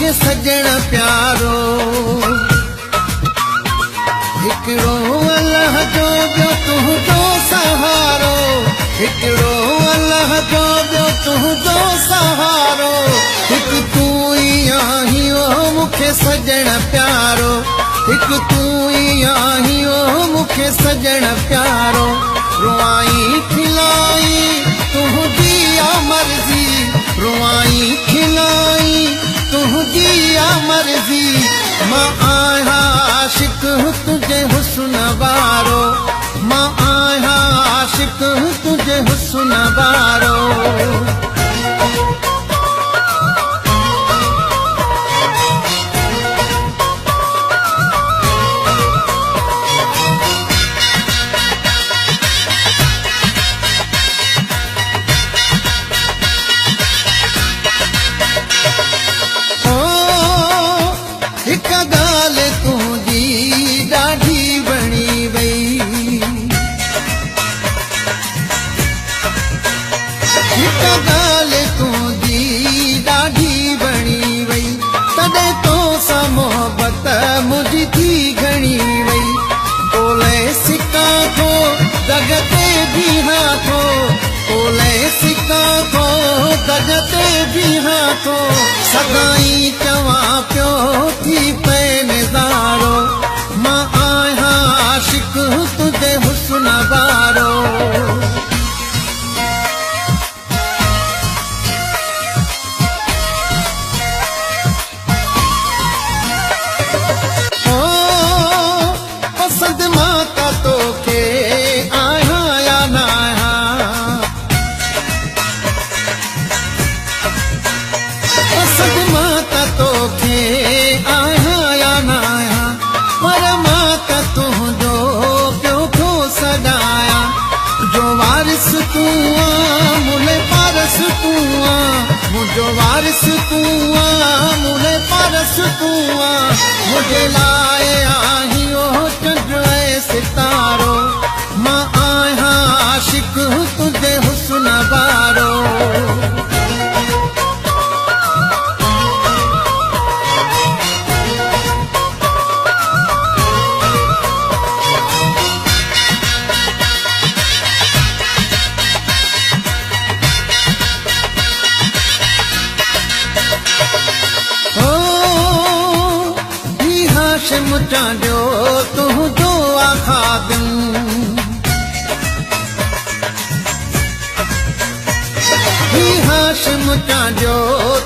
मूंखे सजण प्यारो। हिकिड़ो अल्लाह जो ॿियो तुंहिंजो सहारो, हिकिड़ो अल्लाह जो ॿियो तुंहिंजो सहारो। हिकु तूं ई आहीं ओ मूंखे सजण प्यारो, हिकु तूं ई आहीं ओ मूंखे सजण प्यारो। रुआई खिलाई तुंहिंजी आ मर्ज़ी, रुआई खिलाई तुंहिंजी आ मर्ज़ी। मां आहियां आशिक तुंहिंजे हुस्न वारो, मां आहियां आशिक तुंहिंजे हुस्न वारो। ॻाल्हि तुंहिंजी ॾाढी वणी वई, हिकु ॻाल्हि तुंहिंजी ॾाढी वणी वई। तॾहिं तोसां मोहबत मुंहिंजी थी घणी वई। तोले सिका थो दग ते बीहां थो, तोले सिका थो दग ते बीहां थो। सदाई चवां पियो थी पए नज़ारो, मां आहियां आशिक तुंहिंजे हुस्न वारो। ओ पसंद मां त तोखे आहियां या न आहियां, पसंद मां त तोखे आहियां या न आहियां। पर मां त तुंहिंजो पियो थो सॾायां, जो वारिस तूं आ मुले पारस तूं आ, मुंहिंजो वारिस तूं आ मुले पारस तूं आ। मुंहिंजे लाइ आहीं ओ चंड ऐं सितारो, मां आहियां आशिक तुंहिंजे हुस्न वारो। हाशिम चांडियो तुंहिंजो आ ख़ादिम, ही हाशिम चांडियो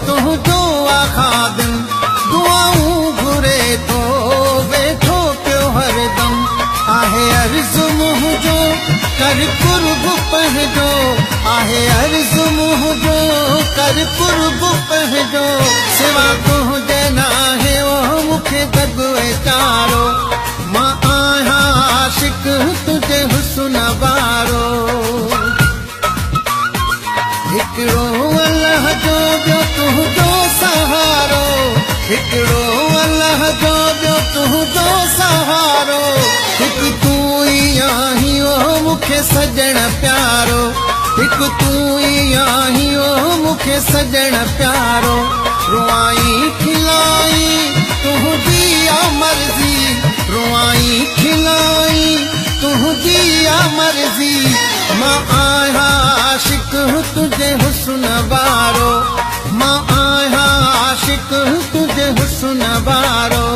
तुंहिंजो आ ख़ादिम। दुआऊं घुरे थो वेठो पियो हरदम, आहे अर्ज़ मुंहिंजो कर कुर्ब पंहिंजो, आहे अर्ज़ मुंहिंजो कर कुर्ब पंहिंजो। सिवा तुंहिंजे नाहे ओ मूंखे दग ऐं चारो, मां आहियां आशिक तुंहिंजे हुस्न वारो। हिकिड़ो अल्लाह जो ॿियो तुंहिंजो सहारो, हिकिड़ो अल्लाह जो ॿियो तुंहिंजो सहारो। हिकु तूं ई आहीं ओ मूंखे सजण प्यारो, हिकु तूं ई आहीं ओ मूंखे सजण प्यारो। रुआई खिलाई तुंहिंजी आ मर्ज़ी, रुआई खिलाई तुंहिंजी आ मर्ज़ी। मां आहियां आशिक तुंहिंजे हुस्न वारो, मां आहियां आशिक तुंहिंजे हुस्न वारो।